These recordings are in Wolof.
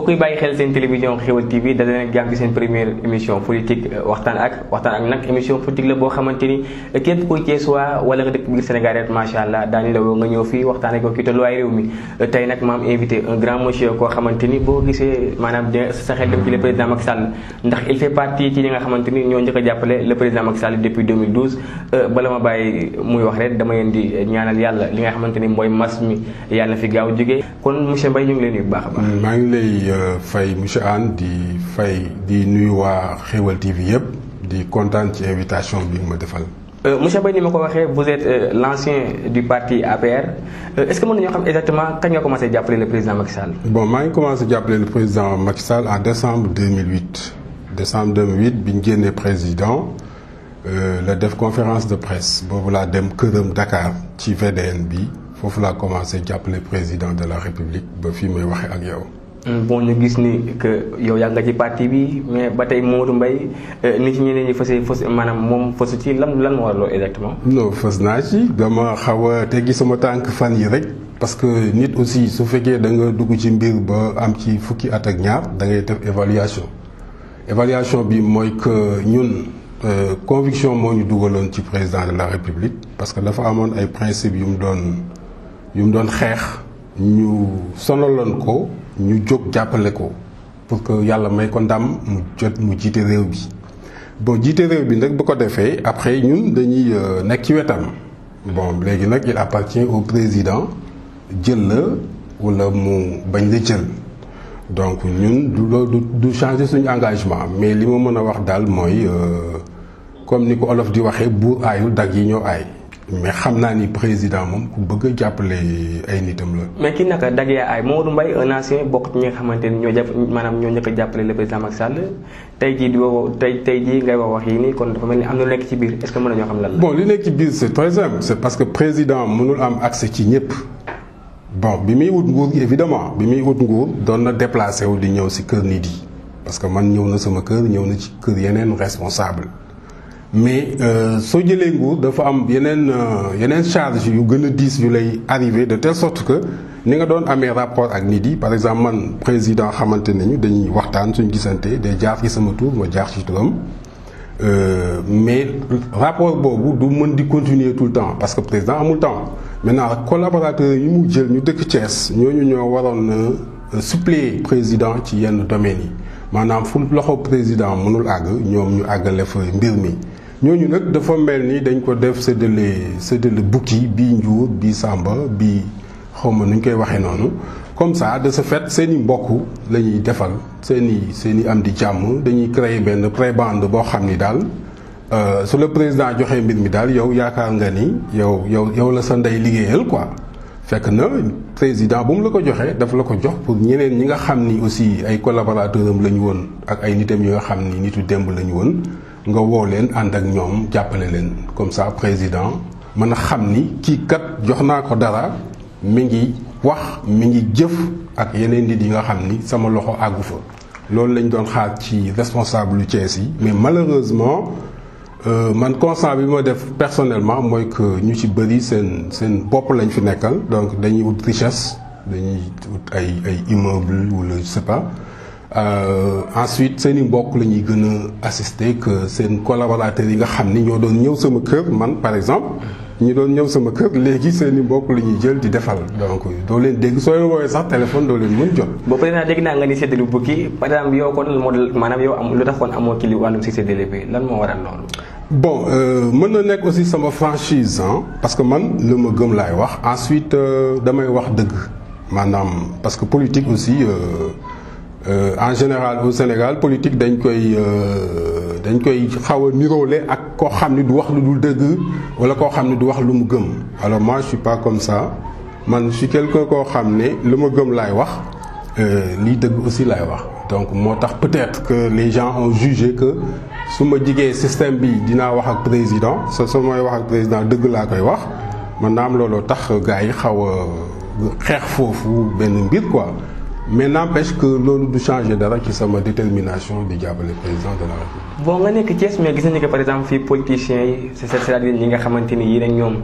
mbokk yi bàyyi xel seen télévision Xéwal TV da leen jàmm ci seen première émission politique waxtaan ak nag émission politique la boo xamante ni képp kuy Cees waa wala nga dëkk biir Sénégal rek macha allah daañu la woo nga ñëw fii waxtaan ak ki tolluwaay réew mi tey nag ma am invité un grand monsieur koo xamante ni boo gisee maanaam sa xel dem ci le président Macky Sall ndax il fait partie ci ñi nga xamante ni ñoo njëkk a jàppale le président Macky Sall depuis 2012 bala ma bàyyi muy wax rek dama leen di ñaanal yàlla li nga xamante ni mooy mas mi yàlla na fi gaaw jógee kon monsieur Mbaye ñu ngi leen nuyu bu baax a baax. maa ngi lay fay monsieur Anne di nuyu waa Xéwal TV yëpp di kontaan ci invitation bi nga ma defal. monsieur Mbaye ni ma ko waxee vous êtes l'ancien du parti APR est-ce que mën nañoo xam exactement kañ nga commencé jàppale le président Macky Sall. bon maa ngi commencé jàppale le président Macky Sall en décembre 2008 bi ñu génnee président la def conférence de presse boobu laa dem këram Dakar ci VDN bi foofu laa commencé jàppale président de la République ba fii may waxee ak yow. bon ñu gis ni que yow yaa nga ci parti bi mais ba tey Modou Mbaye nit ci ñeneen ñi fës maanaam moom fësu ci lan moo war loolu exactement. non fës naa ci dama xaw a teggi sama tànk fan yi rek parce que nit aussi su fekkee da nga dugg ci mbir ba am ci fukki at ak ñaar da ngay def évaluation bi mooy que ñun conviction moo ñu dugaloon ci président de la République parce que dafa amoon ay principes yu mu doon xeex ñu sonaloon ko. ñu jóg jàppale ko pour que yàlla may ko ndam mu jiite réew bi bon jiite réew bi nag bu ko defee après ñun dañuy nekk ci wetam bon léegi nag il appartient au président jël la wala mu bañ la jël donc ñun du changer suñu engagement mais li ma mën a wax daal mooy comme ni ko olof di waxee buur aayul dag yi ñoo aay mais xam naa ni président moom ku bëgg a jàppale ay nitam la. mais ki naka dag yaa ay Modou Mbaye un ancien bokk ci ñi nga xamante ni ñoo njëkk a jàppale le président Macky Sall tey jii ngay wax yi nii kon dafa mel ni am na lu nekk ci biir est-ce que mën nañoo xam lan la. bon li nekk ci biir c'est très simple c'est parce que président mënul am accès ci ñëpp bon bi muy wut nguur gi évidemment bi muy wut nguur doon na déplacé wu di ñëw si kër nit yi parce que man ñëw na sama kër ñëw na ci kër yeneen responsable. mais soo jëlee nguur dafa am yeneen charge yu gën a diis yu lay arrivé de telle sorte que ni nga doon amee rapport ak nit yi par exemple man président xamante nañu dañuy waxtaan suñu gisante day jaar ci sama tour ma jaar ci turam mais rapport boobu du mën di continuer tout le temps parce que président amul temps maintenant collaborateurs yi mu jël ñu dëkk Thiès ñooñu ñoo waroon suppléer président ci yenn domaines yi maanaam fu loxo président mënul àgg ñoom ñu àggale fa mbir mi ñooñu nag dafa mel ni dañ ko def séddale bukki bii njuur bii sàmba bii xawma nu ñu koy waxee noonu comme ça de ce fait seen i mbokk la ñuy defal seen i am di jàmm dañuy créer benn prébande boo xam ni daal su le président joxee mbir mi daal yow yaakaar nga ni yow la sa ndey liggéeyal quoi fekk na président bu mu la ko joxee dafa la ko jox pour ñeneen ñi nga xam ni aussi ay collaborateurs am la ñu woon ak ay nitam yi nga xam ni nitu démb la ñu woon nga woo leen ànd ak ñoom jàppale leen comme ça président mën a xam ni kii kat jox naa ko dara mi ngi wax mi ngi jëf ak yeneen nit yi nga xam ni sama loxo àggu fa loolu lañ doon xaar ci responsable yu Thiès yi mais malheureusement man constat bi ma def personnellement mooy que ñu ci bëri seen bopp lañ fi nekkal donc dañuy wut richesse dañuy wut ay immeuble wala je sais pas ensuite seen i mbokk la ñuy gën a assister que seen collaborateurs yi nga xam ni ñoo doon ñëw sama kër man par exemple ñi doon ñëw sama kër léegi seen i mbokk la ñuy jël di defal donc doo leen dégg soo leen woowee sax téléphone doo leen mën jot. boo président dégg naa nga ni séddale bukki par exemple yow kon moo maanaam yow lu tax kon amoo ci li wàllum si séddale bi lan moo waral loolu. bon mën na nekk aussi sama franchise parce que man lu ma gëm laay wax ensuite damay wax dëgg maanaam parce que politique aussi en général au Sénégal politique dañ koy xaw a niroole ak koo xam ni du wax lu dul dëgg wala koo xam ni du wax lu mu gëm alors moi je suis pas comme ça man je suis quelqu'un koo xam ne lu ma gëm laay wax lii dëgg aussi laay wax donc moo tax peut-être que les gens ont jugé que su ma jigee système bi dinaa wax ak président su may wax ak président dëgg laa koy wax man naa am looloo tax gars yi xaw a xeex foofu benn mbir quoi mais n'empêche que loolu du changer dara ci sama détermination di jàppale président de la République. bon nga nekk Thiès mais gis nañu que par exemple fii politiciens yi c'est-à-dire ñi nga xamante ni yéen ak ñoom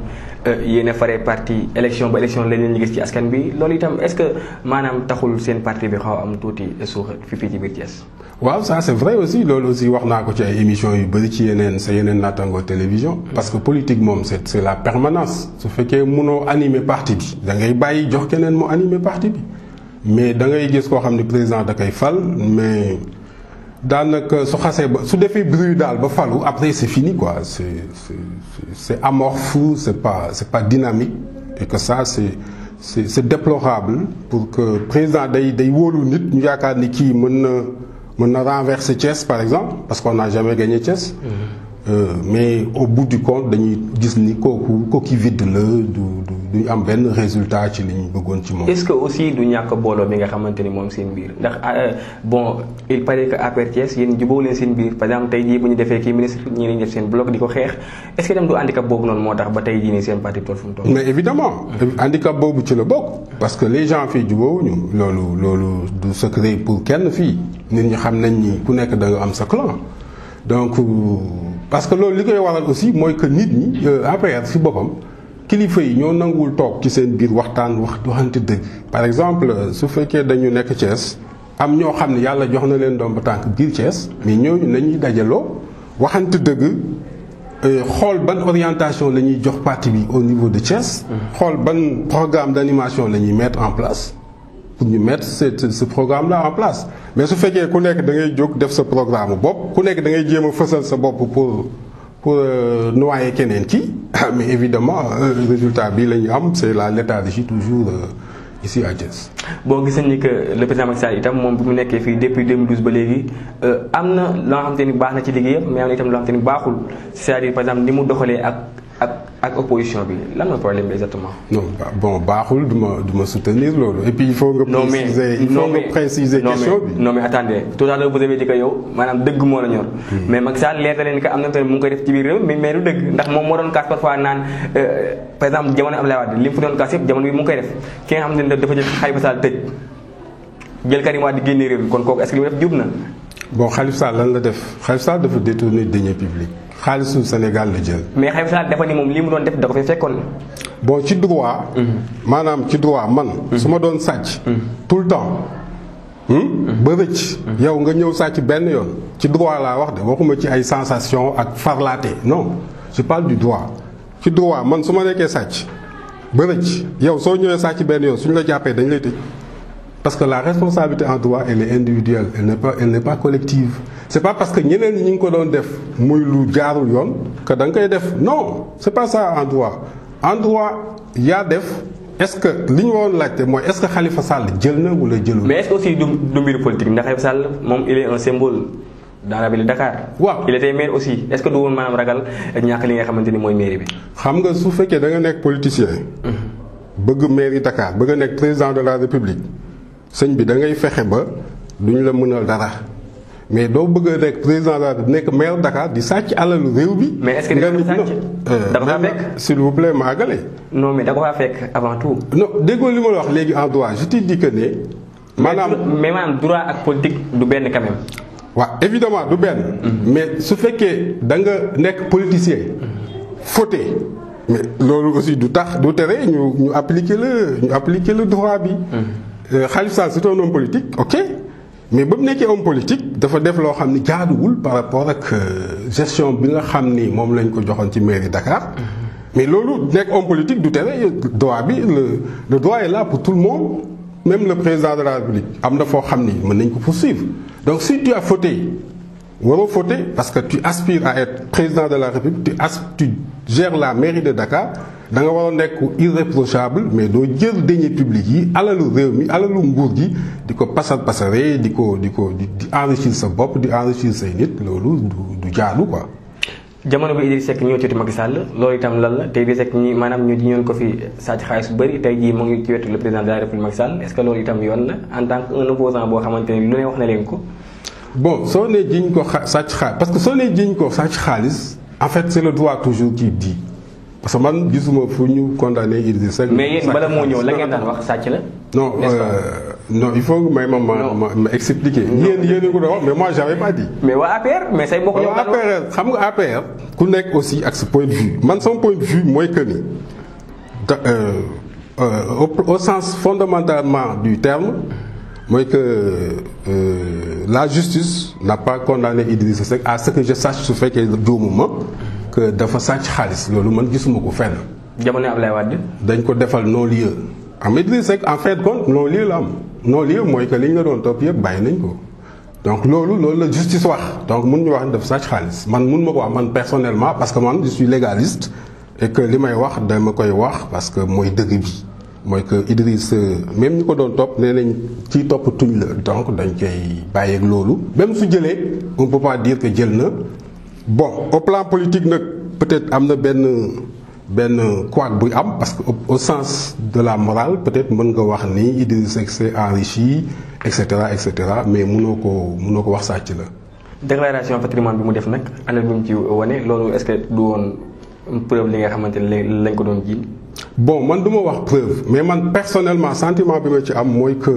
yéen a faree parti élection ba élection lañ leen gis ci askan bi loolu itam est-ce que maanaam taxul seen parti bi xaw am tuuti suux fii ci biir Thiès. waaw ça c'est vrai aussi loolu aussi wax naa ko ci ay émissions yu bëri ci yeneen naataangoo télévision. parce que politique moom c'est la permanence su fekkee mënoo animer parti bi da ngay bàyyi jox keneen mu animer parti bi. mais da ngay gis koo xam ne président da koy fal mais daanaka su xasee ba su defee bruit daal ba falu après c'est fini quoi c'est amorphe c'est pas dynamique et que ça c'est déplorable pour que président day wóolu nit ñu yaakaar ni kii mën na renverser Thiès par exemple parce qu'on n'a jamais gagné Thiès. Mais au bout du compte dañuy gis ni coquille vide la du am benn résultat ci li ñu bëggoon ci moom. est-ce que aussi du ñàkk booloo bi nga xamante ni moom seen biir ndax bon il paraît que APR Thiès yéen jubóo leen seen biir par exemple tey jii bu ñu defee kii ministre ñi lañu def seen bloc di ko xeex est-ce que dem du handicap boobu noonu moo tax ba tey jii nii seen parti tool fu mu toll. mais évidemment handicap boobu ci la bokk parce que les gens fii jubóowuñu loolu du secret pour kenn fii nit ñi xam nañ ni ku nekk da nga am sa clan donc. parce que loolu li koy waral aussi mooy que nit ñi APR ci boppam kilifa yi ñoo nanguwul toog ci seen biir waxante dëgg par exemple su fekkee dañu nekk Thiès am ñoo xam ne yàlla jox na leen doom ba tànk biir Thiès mais ñooñu nañuy dajaloo waxante dëgg xool ban orientation la ñuy jox parti bi au niveau de Thiès. xool ban programme d'animation la ñuy mettre en place pour ñu mettre ce programme là en place mais su fekkee ku nekk da ngay jóg def sa programme bopp ku nekk da ngay jéem a fësal sa bopp pour noyer keneen ki mais évidemment résultat bi la ñu am c'est la léthargie toujours ici à Thiès. bon gis nañu ni que le président Macky Sall itam moom bi mu nekkee fii depuis 2012 ba léegi am na loo xamante ni baax na ci liggéeyam mais am na itam loo xamante ni baaxul c'est-à-dire par exemple ni mu doxalee ak opposition bi lan mooy problème bi exactement. non bon baaxul du ma soutenir loolu et puis il faut nga préciser question bi. non mais attendez tout à l'heure vous avez dit que yow maanaam dëgg moo la ñor. mais Macky Sall leer na leen que am na tamit mu ngi koy def ci biir réew mais du dëgg ndax moom moo doon kaas parfois naan par exemple jamono Abdoulaye Wade li mu fi doon kaas yëpp jamono bi mu ngi koy def ki nga xam ne dafa jël Khalifa Sall tëj jël Karim Wade di génne réew mi kon kooku est-ce que li mu def jub na. bon Khalifa Sall lan la def Khalifa Sall dafa détourner deniers publics. xaalisu Sénégal la jël. mais Khalifa Sall dafa ni moom li mu doon def da ko fi fekkoon. bon ci droit. maanaam ci droit man. su ma doon sàcc. tout le temps. ba rëcc. yow nga ñëw sàcc benn yoon. ci droit laa wax de waxuma ci ay sensation ak farlaate non je parle du droit. ci droit man su ma nekkee sàcc ba rëcc yow soo ñëwee sàcc benn yoon suñu la jàppee dañ lay tëj. parce que la responsabilité en droit elle est individuelle elle n'est pas collective c'est pas parce que ñeneen ñi ngi ko doon def muy lu jaarul yoon que da nga koy def non c'est pas ça en droit yaa def est-ce que li ñu waroon laajte mooy est-ce que Khalifa Sall jël na wala jëlul. mais est-ce que aussi du mbiru politique ndax Khalifa Sall moom il est un symbole dans la ville de Dakar. waaw il était maire aussi est-ce que du woon maanaam ragal ñàkk li nga xamante ni mooy mairie bi. xam nga su fekkee da nga nekk politicien. bëgg mairie Dakar bëgg a nekk président de la République. sëñ bi da ngay fexe ba duñ la mënal dara mais doo bëgg a nekk président la nekk maire Dakar di sàcc alalu réew bi. mais est-ce que da nga sàcc da ko faa fekk. s'il vous plaît ma àggale. non mais da ko faa fekk avant tout. non déggoo li ma la wax léegi en droit je te dis que ne. maanaam droit ak politique du benn quand même. waaw évidemment du benn. mais su fekkee da nga nekk politicien. fauté. mais loolu aussi du tax du tere ñu appliquer le droit bi. Khalifa Sall c'est un homme politique ok mais ba mu nekkee homme politique dafa def loo xam ni jaaduwul par rapport ak gestion bi nga xam ni moom lañ ko joxoon ci mairie Dakar mais loolu nekk homme politique du tere droit bi le droit est là pour tout le monde même le président de la République am na foo xam ni mën nañ ko poursuivre donc si tu as fauté waroo fauté parce que tu aspires à être président de la République tu gères la mairie de Dakar da nga war a nekk irréprochable mais doo jël deniers publics yi alalu réew mi alalu nguur gi di ko pasaree di enrichir sa bopp di enrichir say nit loolu du jaadu quoi. jamono bi Idrissa Seck ñëw ci Macky Sall loolu itam lan la te Idrissa Seck ñi maanaam ñu ñoon ko fi sàcc xaalis bu bëri tey jii mu ngi ci wetu le président de la République Macky Sall est-ce que loolu itam yoon la en tant que un opposant boo xamante ne lu ne wax na leen ko. bon soo nee jiñ ko sàcc xaalis parce que soo nee jiñ ko sàcc xaalis en fait c'est le droit toujours qui dit. parce que man gisuma fu ñu condamné Idrissa Seck. mais yéen bala moo ñëw la ngeen daan wax sàcc la. non non il faut que ma expliquer. yéen ko doon mais moi j'avais pas dit. mais waa APR mais say mbokk ñoo APR xam nga APR ku nekk aussi ak ce point de vue man son point de vue mooy que ni au sens fondamentalement du terme mooy que la justice n'a pas condamné Idrissa Seck à ce que je sache su fekkee juumuma que dafa sàcc xaalis loolu man gisuma ko fenn. jamono Ablaye Wade. dañ ko defal non-lieu am Idrissa Seck en fait compte non-lieu la am non-lieu mooy que liñ la doon topp yëpp bàyyi nañ ko donc loolu la justice wax donc mun ñu wax dafa sàcc xaalis man mun ma ko wax man personnellement parce que man je suis légaliste et que li may wax dama koy wax parce que mooy dëgg bi mooy que Idriss même ñi ko doon topp nee nañ ci topp tuñ la donc dañ koy bàyyi ak loolu même su jëlee on peut pas dire que jël na bon au plan politique nag peut-être am na benn couac buy am parce que au sens de la morale peut-être mën nga wax ni Idriss Seck s'est enrichi et cetera mais mënoo ko wax sàcc la. déclaration patrimoine bi mu def nag année bi mu ci wane loolu est-ce que du woon preuve li nga xamante ne lañ ko doon jiin. bon man du ma wax preuve mais man personnellement sentiment bi ma ci am mooy que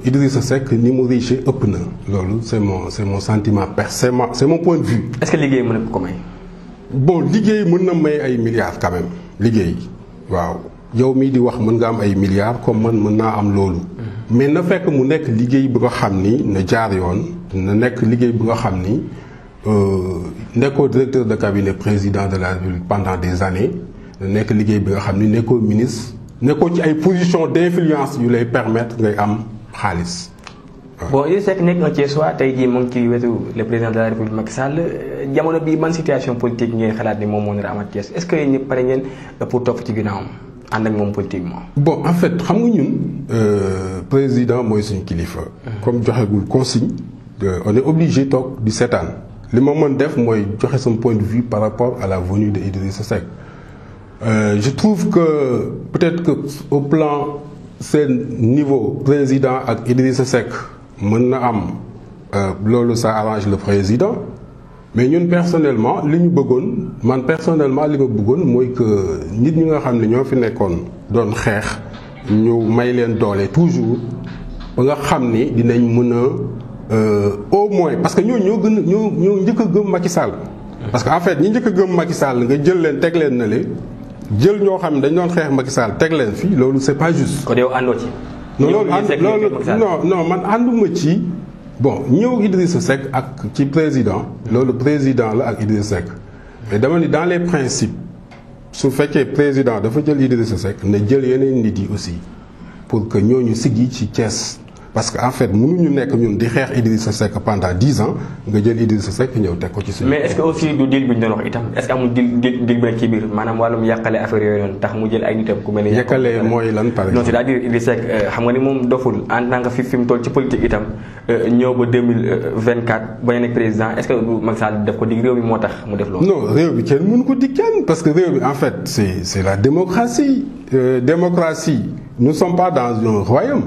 Idrissa Seck ni mu riche ëpp na loolu c'est mon sentiment c'est mon point de vue. est-ce que liggéey mën na ko may. bon liggéey mën na may ay milliards quand même liggéey waaw yow mii di wax mën nga am ay milliards comme man mën naa am loolu. mais na fekk mu nekk liggéey bu nga xam ni na jaar yoon na nekk liggéey bu nga xam ni nekkoo directeur de cabinet président de la République pendant des années na nekk liggéey bi nga xam ni nekkoo ministre nekkoo ci ay position d'influence yu lay permettre ngay am xaalis. bon Idrissa Seck nekk nga Thiessois tey jii mu ngi ci wetu le président de la République Macky Sall jamono bii ban situation politique ngeen xalaat ni moom moo nar a amat Thiès est-ce que yéen ñëpp pare ngeen pour topp ci ginnaawam ànd ak moom politiquement. bon en fait xam nga ñun président mooy suñu kilifa. comme joxegul consigne on est obligé toog di seetaan li ma mën def mooy joxe sama point de vue par rapport à la venue de Idrissa Seck je trouve que peut-être que au plan seen niveau président ak Idrissa Seck mën na am loolu ça arrange le président mais ñun personnellement li ñu bëggoon man personnellement li ma bëggoon mooy que nit ñi nga xam ne ñoo fi nekkoon doon xeex ñu may leen doole toujours ba nga xam ni dinañ mën a au moins parce que ñoo njëkk a gëm Macky Sall. parce que en fait ñi njëkk a gëm Macky Sall nga jël leen teg leen na le jël ñoo xam ne dañ doon xeex Macky Sall teg leen fii loolu c'est pas juste. kon yow àndoo ci. non man ànduma ci bon ñëw Idrissa Seck ak ci président loolu président la ak Idrissa Seck mais dama ni dans les principes su fekkee président dafa jël Idrissa Seck na jël yeneen nit yi aussi pour que ñooñu siggi ci Thiès parce que en fait mënuñu nekk ñun di xeex Idrissa Seck pendant 10 ans nga jël Idrissa Seck ñëw teg ko ci suñu. mais est-ce que aussi du deal bi ñu doon wax itam est-ce que amul deal bi nekk ci biir maanaam wàllum yàqale affaire yooyu noonu tax mu jël ay nitam ku mel ni. yàqale mooy lan par exemple. non c'est-à-dire Idrissa Seck xam nga ni moom doful en tant que fi mu toll ci politique itam ñëw ba 2024 bañ a nekk président est-ce que Macky Sall def ko dig réew mi moo tax mu def loolu. non réew bi kenn mënu ko dig kenn parce que réew bi en fait c'est la démocratie démocratie nous sommes pas dans un royaume.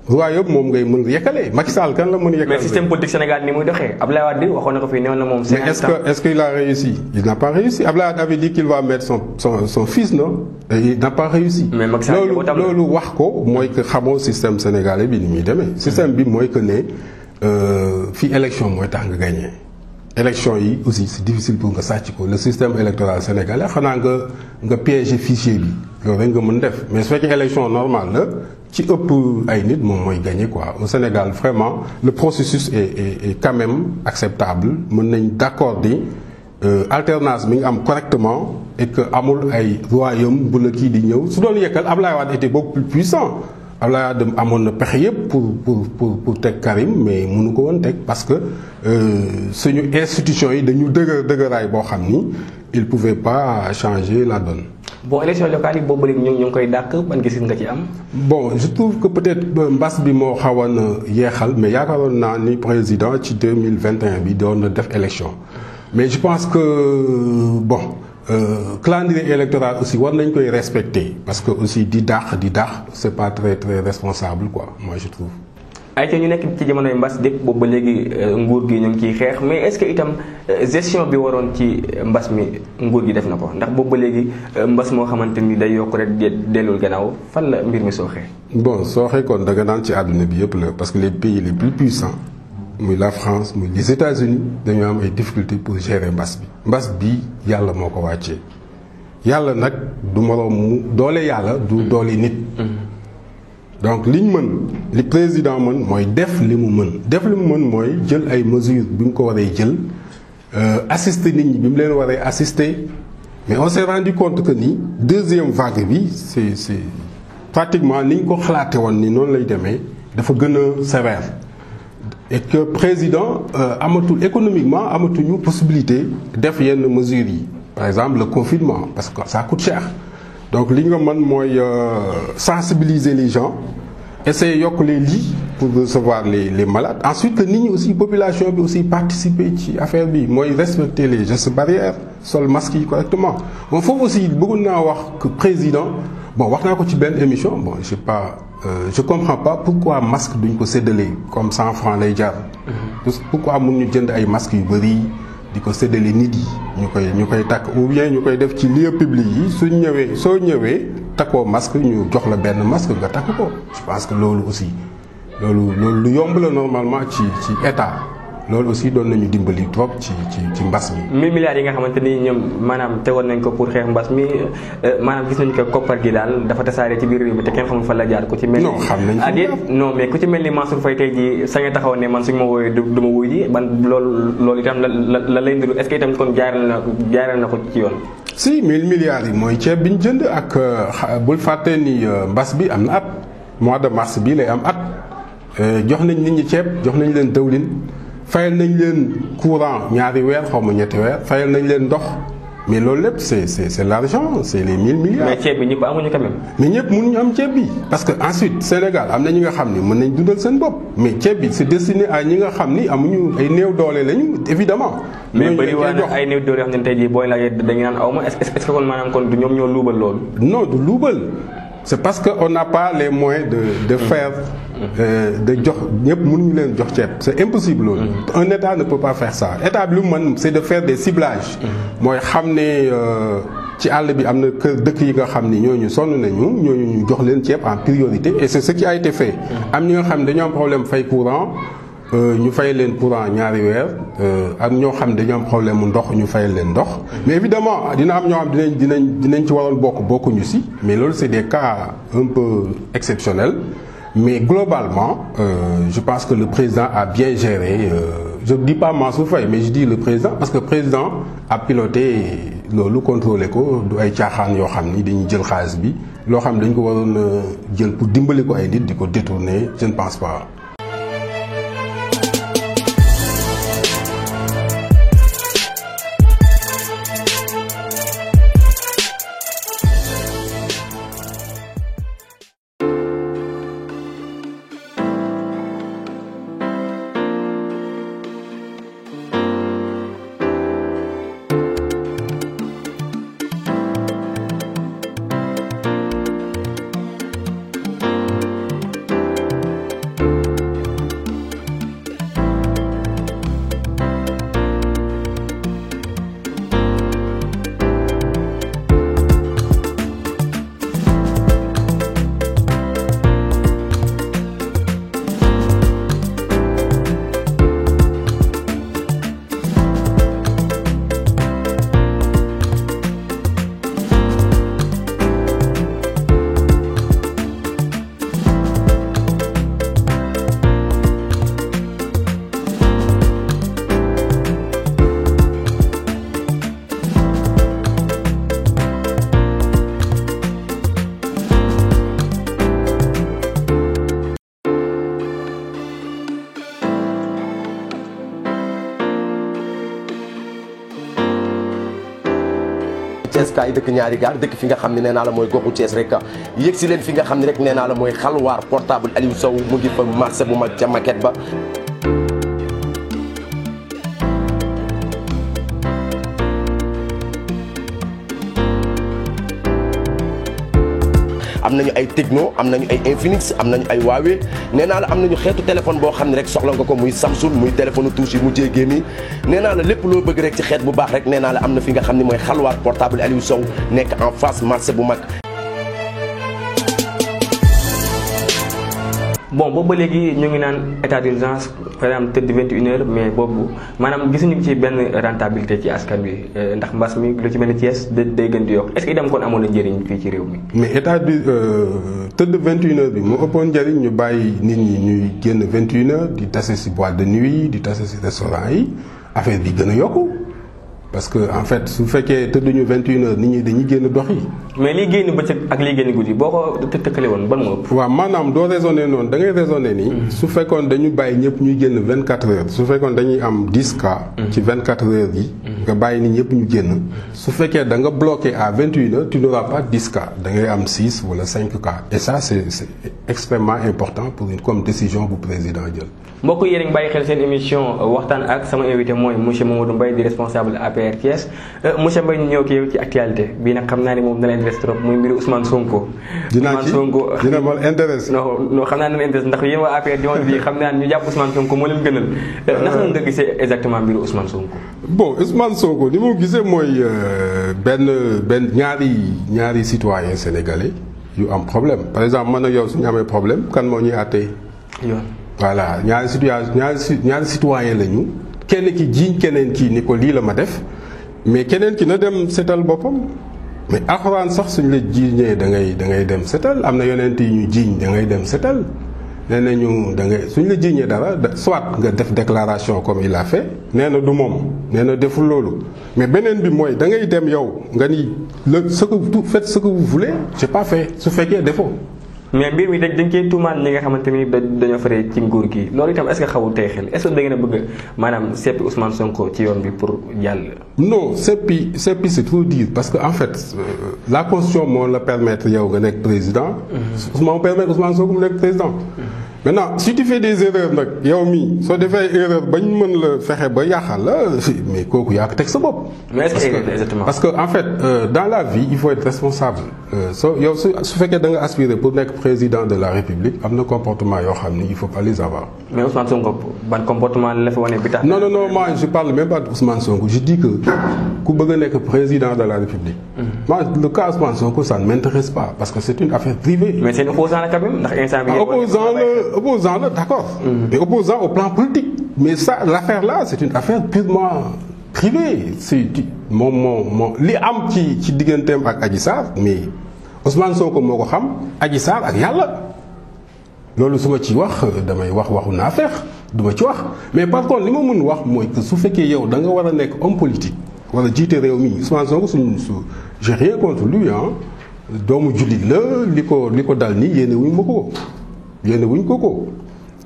royaume moom ngay mën yekkale Macky Sall kan la mën yekkale. mais système politique Sénégal ni muy doxee Abdoulaye Wade waxoon na ko fii néew na moom. mais est-ce qu'il a réussi? Il n'a pas réussi. Abdoulaye Wade avait dit qu'il va mettre son fils non. Et il n'a pas réussi. mais Macky Sall loolu wax ko mooy que xamoo système sénégalais bi ni muy demee. système bi mooy que ne fii élection mooy tax nga gagné. élection yi aussi c'est difficile pour nga sàcc ko le système électoral sénégalais xanaa nga piéger fichier bi loolu rek nga mën def mais su fekkee élection normale la. ci ëpp ay nit moom mooy gagné quoi au Sénégal vraiment le processus est quand même acceptable mën nañ d'accord di alternance mi ngi am correctement et que amul ay royaume bu la kii di ñëw su doon yekkal Abdoulaye Wade était beaucoup plus puissant Abdoulaye Wade amoon na pexe yëpp pour teg Karim mais mënu ko woon teg parce que suñu institution yi dañu dëgëraay boo xam ni il pouvait pas changer la donne. bon élection locale yi boobu léegi ñu ngi koy dàq ban gis nga ci am. bon je trouve que peut-être mbas bi moo xawoon a yeexal mais yaakaaroon naa ni président ci 2021 bi doon na def élection mais je pense que bon calendrier électoral aussi war nañ koy respecter parce que aussi di dàq c'est pas très très responsable quoi moi je trouve. ay te ñu nekk ci jamonoy mbas dépp boobu ba léegi nguur gi ñu ngi ciy xeex mais est-ce que itam gestion bi waroon ci mbas mi nguur gi def na ko ndax boobu ba léegi mbas moo xamante ni day yokk rek dellul gannaaw fan la mbir mi sooxee. bon sooxee kon da nga naan ci àdduna bi yëpp la parce que les pays les plus puissants muy la France muy les États-Unis dañoo am ay difficultés pour gérer mbas bi yàlla moo ko wàccee yàlla nag du moroom mu doole yàlla du doole nit. donc liñ mën li président mën mooy def li mu mën mooy jël ay mesures bi mu ko waree jël assister nit ñi bi mu leen waree assister mais on s'est rendu compte que ni deuxième vague bi c'est pratiquement ni ñu ko xalaate woon ni noonu lay demee dafa gën a sévère et que président économiquement amatuñu possibilité def yenn mesures yi par exemple le confinement parce que ça coûte cher. donc li nga mën mooy sensibiliser les gens essayer yokk les lits pour recevoir les malades ensuite que nit ñi aussi population bi aussi participer ci affaire bi mooy respecter les gestes barrières sol masque yi correctement bon foofu aussi bëggoon naa wax que président bon wax naa ko ci benn émission bon je comprends pas pourquoi masque duñ ko séddale comme 100 francs lay jar. pourquoi mun ñu jënd ay masques yu bari di ko séddale nit yi ñu koy takk ou bien ñu koy def ci lieu public yi soo ñëwee takkoo masque ñu jox la benn masque nga takk ko je pense que loolu aussi loolu lu yomb la normalement ci état loolu aussi doon nañu dimbali trop ci mbas mi. 1000 milliards yi nga xamante ni ñoom maanaam tegoon nañ ko pour xeex mbas mi maanaam gis nañu ko koppar gi daal dafa tasaare ci biir réew mi te kenn xamul fan la jaar ku ci mel. non xam nañ non mais ku ci mel ni Mansour Faye tey jii sa nga taxaw ne man suñu ma wooyee du ma wuy ji ban loolu itam la lay ndiru est-ce que itam kon jaaral na ko ci yoon. si 1000 milliards yi mooy ceeb bi ñu jënd ak bul fàtte ni mbas bi am na at mois de mars bii lay am at jox nañ nit ñi ceeb jox nañ leen dawlin. fayal nañ leen courant ñaari weer xaw ma ñetti weer fayal nañ leen ndox mais loolu lépp c'est l'argent c'est les 1000 milliards. mais ceeb bi ñëpp amuñu quand même. mais ñëpp mënuñu am ceeb bi parce que ensuite Sénégal am na ñi nga xam ni mën nañ dundal seen bopp mais ceeb bi c'est destiné à ñi nga xam ni amuñu ay néew doole lañu évidemment. mais bëri waa na ay néew doole yoo xam ne tey jii booy laajee dañu naan aw ma est-ce que kon maanaam kon du ñoom ñoo luubal loolu. non du luubal c'est parce que on n'a pas les moyens de faire. de jox ñëpp mënuñu leen jox ceeb c'est impossible loolu. un état ne peut pas faire ça état bi lu mu mën c'est de faire des ciblages. mooy xam ne ci àll bi am na kër dëkk yi nga xam ni ñooñu sonn nañu ñooñu ñu jox leen ceeb en priorité et c'est ce qui a été fait. am ñi nga xam ne dañoo am problème fay courant ñu fay leen courant ñaari weer ak ñoo xam ne dañoo am problème mu ndox ñu fayal leen ndox. mais évidemment dina am ñoo xam dinañ ci waroon bokkuñu si mais loolu c'est des cas un peu exceptionnels. Mais globalement, je pense que le président a bien géré. Je ne dis pas Mansour Faye, mais je dis le président parce que le président a piloté loolu contrôlé ko du ay caaxaan yoo xam ni dañuy jël xaalis bi loo xam ne dañ ko waroon jël pour dimbali ko ay nit di ko détourner je ne pense pas. Thiès kaay dëkk ñaari gaar dëkk fi nga xam ne nee naa la mooy goxu Thiès rek yëg si leen fi nga xam ne rek nee naa la mooy xalwaar portable Aliou Sow mu ngi fa marché bu mag ca maquette ba. am nañu ay Tecno am nañu ay Infinix am nañu ay Huawei nee naa la am nañu xeetu téléphone boo xam ne rek soxla nga ko muy Samsung muy téléphone touche yi mujjee génn nee naa la lépp loo bëgg rek ci xeet bu baax rek nee naa la am na fi nga xam ne mooy xalwaar portable Aliou Sow nekk en face marché bu mag. bon boobu ba léegi ñu ngi naan état d'urgence par exemple tëdd 21h mais boobu maanaam gisuñu ci benn rentabilité ci askan wi ndax mbas mi lu ci mel ni Thiès day gën di yokk est-ce que itam kon amoon na njëriñ fii ci réew mi. mais état bi tëdd 21h bi moo ëppoon njëriñ ñu bàyyi nit ñi ñuy génn 21h di tase ci boîte de nuit di tase ci restaurant yi affaire bi gën a yokku parce que en fait su fekkee tëdduñu 21h nit ñi dañuy génn dox yi. mais liy génn bëccëg ak liy génn guddi boo ko tëkkale woon ban moo ëpp. waaw maanaam doo raisonné noonu da ngay raisonné ni. su fekkoon dañu bàyyi ñëpp ñuy génn 24h su fekkoon dañuy am 10 cas. ci 24h yi. nga bàyyi nit ñëpp ñu génn. su fekkee da nga bloqué à 21h tu n'auras pas 10 cas da ngay am 6 wala 5 cas et ça c'est extrêmement important pour une comme décision bu président jël. mbokk yi yéen a ngi bàyyi xel seen émission waxtaan ak sama invité mooy monsieur Mamadou Mbaye di responsable APR Thiès monsieur Mbaye ñu ñëw ki yow ci actualité bii nag xam naa ni moom dana intéresse trop muy mbiru Ousmane Sonko. dinaa ci dina ma intéresse. non xam naa dana intéresse ndax yéen waa APR jamono bii xam naa ñu jàpp Ousmane Sonko moo leen gënal. naka nga gisee exactement mbiru Ousmane Sonko. bon Ousmane Sonko ni mu gisee mooy benn ñaari citoyen sénégalais yu am problème par exemple man ak yow suñu amee problème kan moo ñuy àttee. yoon. voilà ñaari citoyen lañu kenn ki jiiñ keneen ki ni ko lii la ma def mais keneen ki na dem setal boppam mais alxuraan sax suñ la jiiñee da ngay dem setal am na yonent yi ñu jiiñ da ngay dem setal nee nañu da ngay suñ la jiiñee dara soit nga def déclaration comme il a fait nee na du moom nee na deful loolu mais beneen bi mooy da ngay dem yow nga ni ce que vous faites ce que vous voulez j'ai pas fait su fekkee defoo. mais mbir mi dañ koy tuumaan ñi nga xamante ni dañoo faree ci nguur gi loolu itam est-ce que xawul tey xel est-ce que da ngeen a bëgg maanaam seppi Ousmane Sonko ci yoon bi pour jàll. non seppi c'est trop dire parce que en fait la constitution moo la permettre yow nga nekk président. moo permettre Ousmane Sonko mu nekk président. maintenant si tu fais des erreurs nag yow mii soo defee erreur bañ mën la fexe ba yàqal la mais kooku yaa ko teg sa bopp. mais est-ce que exactement parce que en fait dans la vie il faut être responsable yow su fekkee da nga aspirer pour nekk président de la République am na comportement yoo xam ni il faut pas les avoir. mais Ousmane Sonko ban comportement la fa wane bi tax. non moi je parle même pas de Ousmane Sonko je dis que ku bëgg a nekk président de la République. moi le cas Ousmane Sonko ça ne m'intéresse pas parce que c'est une affaire privée. mais c'est opposant la quand même ndax instant bi. opposant là d'accord. mais opposant au plan politique. mais ça l'affaire là c'est une affaire purement privée c'est moom li am ci digganteem ak Adji Sarr mais Ousmane Sonko moo ko xam Adji Sarr ak yàlla loolu su ma ci wax damay waxu naa feex du ma ci wax mais par contre li ma mën wax mooy que su fekkee yow da nga war a nekk homme politique wala jiite réew mi Ousmane Sonko j'ai rien contre lui doomu jullit la li ko dal nii yéene wuñ ko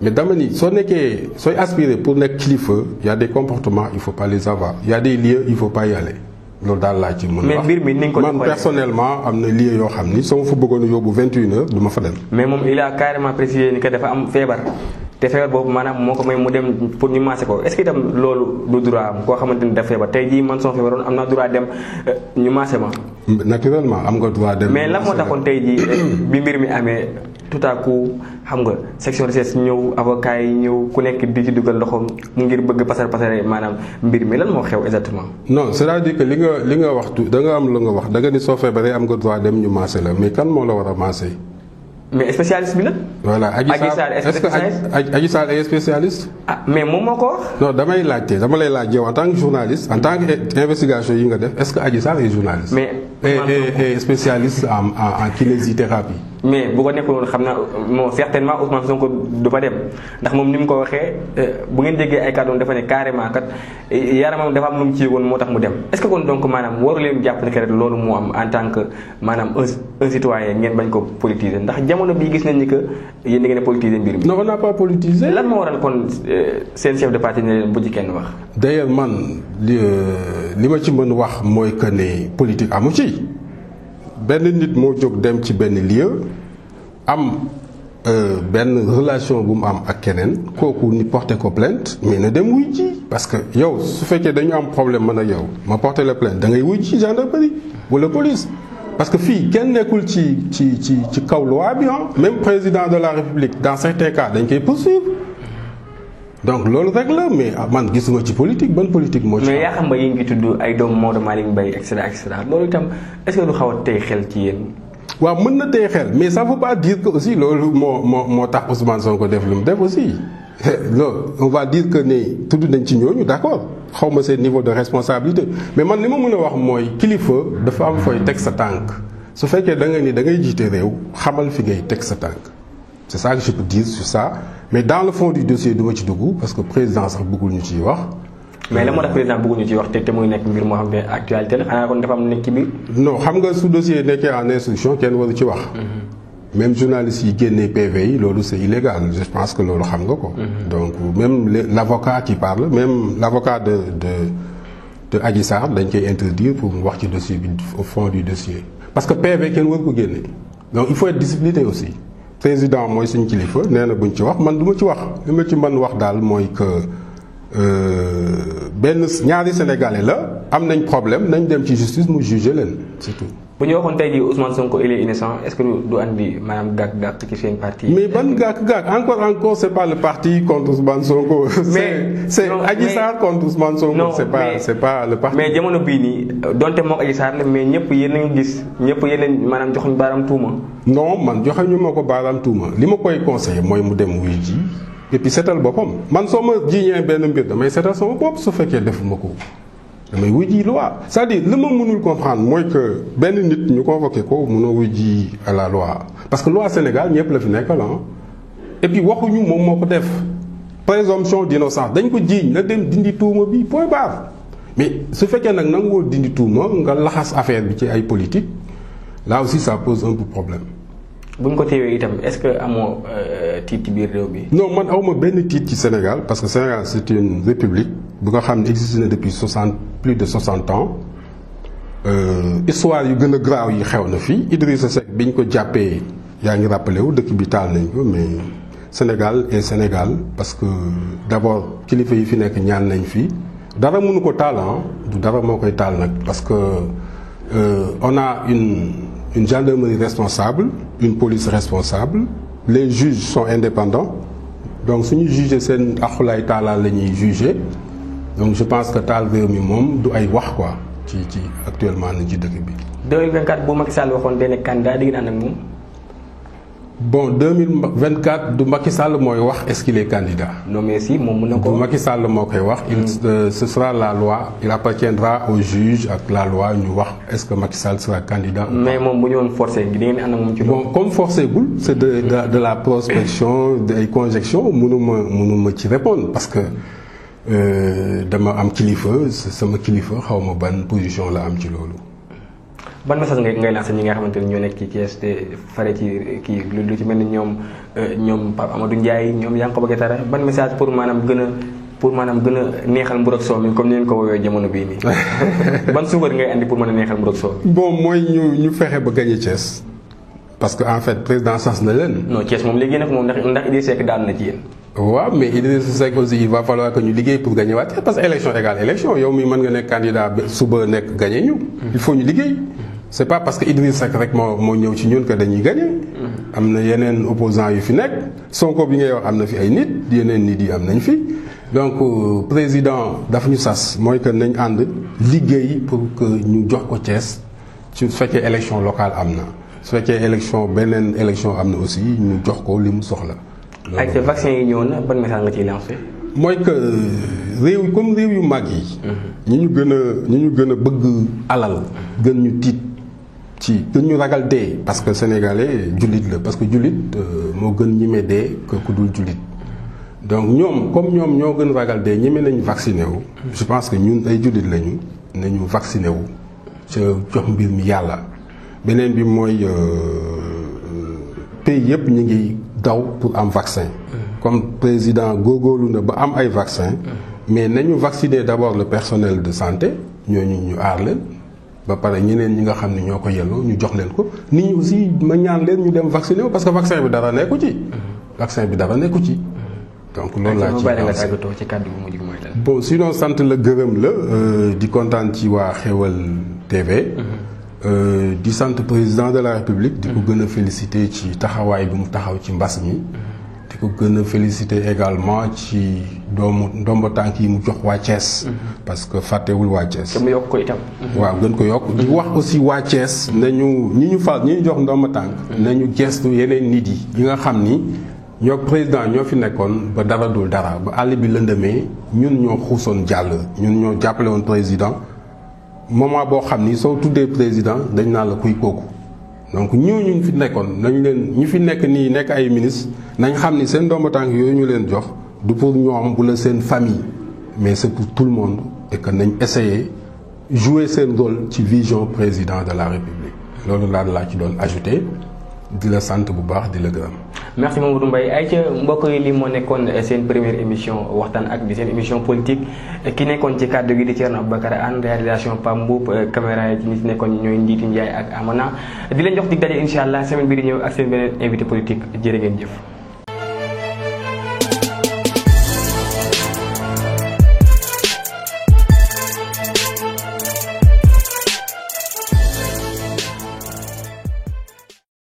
mais dama ni sooy aspirer pour nekk kilifa y a des comportements il faut pas les avoir y a des lieux il faut pas y aller loolu daal laa ci mën a wax man personnellement am na lieu yoo xam ni soo ma fa bëggoon a yóbbu 21h du ma fa dem. mais moom il a carrément précisé ni que dafa am feebar te feebar boobu maanaam moo ko may mu dem pour ñu maase ko est-ce que itam loolu du droit am koo xamante ni dafa feebar tey jii man soo feebaroon am naa droit dem ñu maase ma. naturellement am nga droit dem. mais lan moo taxoon tey jii bi mbir mi amee tout à coup xam nga section de recherche ñëw avocat yi ñëw ku nekk di ci dugal loxoom ngir bëgg pasare maanaam mbir mi lan moo xew exactement. non c'est-à-dire que li nga wax da nga am lu nga wax da nga ni soo feebaree am nga droit dem ñu maase la mais kan moo la war a maase. mais spécialiste bi nag. voilà Adji Sarr est-ce que Adji Sarr est spécialiste. ah mais moom moo ko wax. non dama lay laaj yow en tant que journaliste en tant que investigation yi nga def est-ce que Adji Sarr est journaliste. mais et spécialiste en kinésithérapie. mais bu ko nekkul woon xam naa moom certainement Ousmane Sonko du fa dem ndax moom ni mu ko waxee bu ngeen déggee ay kàddoom dafa ne carrément kat yaramam dafa am lu mu ci woon moo tax mu dem est-ce que kon donc maanaam waru leen jàpp ne que loolu moo am en tant que maanaam un citoyen ngeen bañ ko politiser ndax jamono bii gis nañ ni que yéen da ngeen a politiser mbir mi. non on n'a pas politisé. lan moo waral kon seen chef de parti ne leen bu ci kenn wax. d'ailleurs man li ma ci mën wax mooy que ne politique amu ci. benn nit moo jóg dem ci benn lieu am benn relation bu mu am ak keneen kooku ni porté ko plainte mais na dem wuy ji parce que yow su fekkee dañu am problème man ak yow ma porté la plainte da ngay wuy ji gendarmerie wala police parce que fii kenn nekkul ci kaw loi bi même président de la République dans certains cas dañ koy poursuivre donc loolu rek la mais man gisuma ci politique ban politique moo ci. mais yaa xam nga yi ngi tudd ay doomu Maodo Malick Mbaye et cetera loolu itam est-ce que du xaw a tey xel ci yéen. waaw mën na tey xel mais ça veut pas dire que aussi loolu moo tax Ousmane Sonko def lu mu def aussi loolu on va dire que ne tudd nañ ci ñooñu d'accord xaw ma seen niveau de responsabilité mais man li ma mën a wax mooy kilifa dafa am fooy teg sa tànk su fekkee da nga ni da ngay jiite réew xamal fi ngay teg sa tànk c'est ça que je peux dire sur ça mais dans le fond du dossier du ma ci dugg parce que président sax bëggul ñu ciy wax. mais la moo tax président bëggul ñu ciy wax te muy nekk mbir moo xam ne actualité la xanaa kon dafa am nekk ci biir. non xam nga su dossier nekkee en instruction kenn waru ci wax. même journalistes yi génnee PV yi loolu c'est illégal je pense que loolu xam nga ko. donc même l'avocat qui parle même l'avocat de Adji Sarr dañ koy interdire pour mu wax ci dossier bi au fond du dossier. parce que PV kenn waru ko génne donc il faut être discipliné aussi président mooy suñu kilifa nee na buñ ci wax man du ma ci wax li ma ci mën wax daal mooy que benn ñaari sénégalais la am nañ problème nañ dem ci justice mu juger leen c'est tout. bu ñu waxoon tey jii Ousmane Sonko il est innocent est-ce que du andi maanaam gàkk ci seen parti. mais ban gàkk encore c'est pas le parti contre Ousmane Sonko. c'est Adji Sarr contre Ousmane Sonko. non c'est pas le parti. mais jamono bii nii donte moom Adji Sarr la mais ñëpp yéen a ngi gis ñëpp yéen a maanaam joxuñu baaraam tuuma. non man joxuñu ma ko baaraam tuuma li ma koy conseiller mooy mu dem wuy ji et puis seetal boppam man soo ma jiiñee benn mbir damay seetal sama bopp su fekkee defuma ko. damay wuy ji loi c'est-à-dire li ma mënul comprendre mooy que benn nit ñu convoqué ko mënoo wuy ji à la loi parce que loi Sénégal ñëpp la fi nekkal et puis waxuñu moom moo ko def présomption d'innocence dañ ko jiiñ na dem dindi tuuma bi point barre mais su fekkee nag nangoo dindi tuuma nga laxas affaire bi ci ay politique là aussi ça pose un peu problème. bu ñu ko teewee itam est-ce que amoo tiit ci biir réew bi. non man awma benn tiit ci Sénégal parce que Sénégal c'est une république bu nga xam ne existe na depuis plus de 60 ans histoire yu gën a graaw yi xew na fii Idrissa Seck bi ñu ko jàppee yaa ngi rappelé wu dëkk bi taal nañ ko mais Sénégal et Sénégal parce que d'abord kilifa yi fi nekk ñaan nañ fii dara mënu ko taal du dara moo koy taal nag parce que on a une gendarmerie responsable une police responsable les juges sont indépendants donc suñu juger seen axulaay taalaal la ñuy juger donc je pense que taal réew mi moom du ay wax quoi ci actuellement nañ ci dëkk bi. 2024 bu Macky Sall waxoon day nekk candidat di naan ak moom. bon 2024 du Macky Sall mooy wax est-ce qu'il est candidat. non mais si moom mën na ko. du Macky Sall moo koy wax. ce sera la loi il appartiendra au juge ak la loi ñu wax est-ce que Macky Sall sera candidat. mais moom bu ñu woon forcé di ngeen ànd ak moom ci loolu. bon comme forcé gul c'est de la prospection des conjectures mënuma ci répondre parce que dama am kilifa sama kilifa xaw ma ban position la am ci loolu. ban message ngay lancer ñi nga xamante ne ñoo nekk ci Thiès te fare ci kii lu ci mel ni ñoom Pape Amadou Ndiaye ñoom Yankhoba Diattara ban message pour maanaam gën a neexal mburu ak soow mi comme ni ngeen ko woowee jamono bii nii ban suukar ngay andi pour mën a neexal mburu ak soow mi. bon mooy ñu fexe ba gagner Thiès parce que en fait président sas na leen. non Thiès moom léegi nag moom ndax Idrissa Seck daan na ci yéen. waaw mais Idrissa Seck aussi il va falloir que ñu liggéey pour gagner waat parce que élection égale élection yow mi mën nga nekk candidat suba nekk gagner ñu. il faut ñu liggéey. c'est pas parce que Idrissa Seck rek moo ñëw ci ñun que dañuy gagner. am na yeneen opposants yu fi nekk Sonko bi ngay wax am na fi ay nit yeneen nit yi am nañ fi donc président dafa ñu sas mooy que nañ ànd liggéey pour que ñu jox ko Thiès su fekkee élection locale am na su fekkee beneen élection am na aussi ñu jox ko li mu soxla. ak ces vaccins yi ñëw na ban message nga ciy lancé. mooy que réew yu mag yi. ñi ñu gën a bëgg alal gën ñu tiit. gën ñu ragal dee parce que sénégalais jullit la parce que jullit moo gën ñime dee que ku dul jullit donc ñoom ñoo gën ragal dee ñime nañu vacciné wu. je pense que ñun ay jullit lañu nañu vacciné wu ca jox mbir mi yàlla beneen bi mooy pays yëpp ñu ngi daw pour am vaccin. comme président góorgóorlu na ba am ay vaccin mais nañu vacciner d'abord le personnel de santé ñooñu ñu aar leen. ba pare ñeneen ñi nga xam ne ñoo ko yelloo ñu jox leen ko nit ñi aussi ma ñaan leen ñu dem vacciner wu parce que vaccin bi dara nekku ci. donc loolu laa ci kàddu bu mujj mooy lan. bon sinon sant la gërëm la di kontaan ci waa Xéwal TV. di sant président de la république di ko gën a féliciter ci taxawaay bi mu taxaw ci mbas mi di ko gën a féliciter également ci ndomba tànk yi mu jox waa Thiès parce que fàttewul waa Thiès mu yokk ko itam waaw gën ko yokk di wax aussi waa Thiès nañu ñi ñu jox ndomba tànk nañu gestu yeneen nit yi nga xam ni ñoo président ñoo fi nekkoon ba dara dul dara ba àll bi lëndëmee ñun ñoo xuusoon jàll ñun ñoo jàppale woon président moment boo xam ni soo tuddee président dañ naa la kuy kooku donc ñu fi nekkoon nañ leen ñi fi nekk nii nekk ay ministre nañ xam ni seen ndomba tànk yooyu ñu leen jox du pour ñoom bu la seen famille mais c'est pour tout le monde et que nañ essayer jouer seen rôle ci vision président de la république loolu laa ci doon ajouté di la sant bu baax di la gërëm. merci Mamadou Mbaye ay ca mbokk yi lii moo nekkoon seen première émission waxtaan ak di seen émission politique ki nekkoon ci kàddu gi di Thierno Aboubacar Anne réalisation Pam Mboup caméra yi ñi ci nekkoon ñooy Ndiiti Ndiaye ak Amana di leen jox dig daje incha allah semaine bi di ñëw ak seen beneen invité politique jërë ngeen jëf.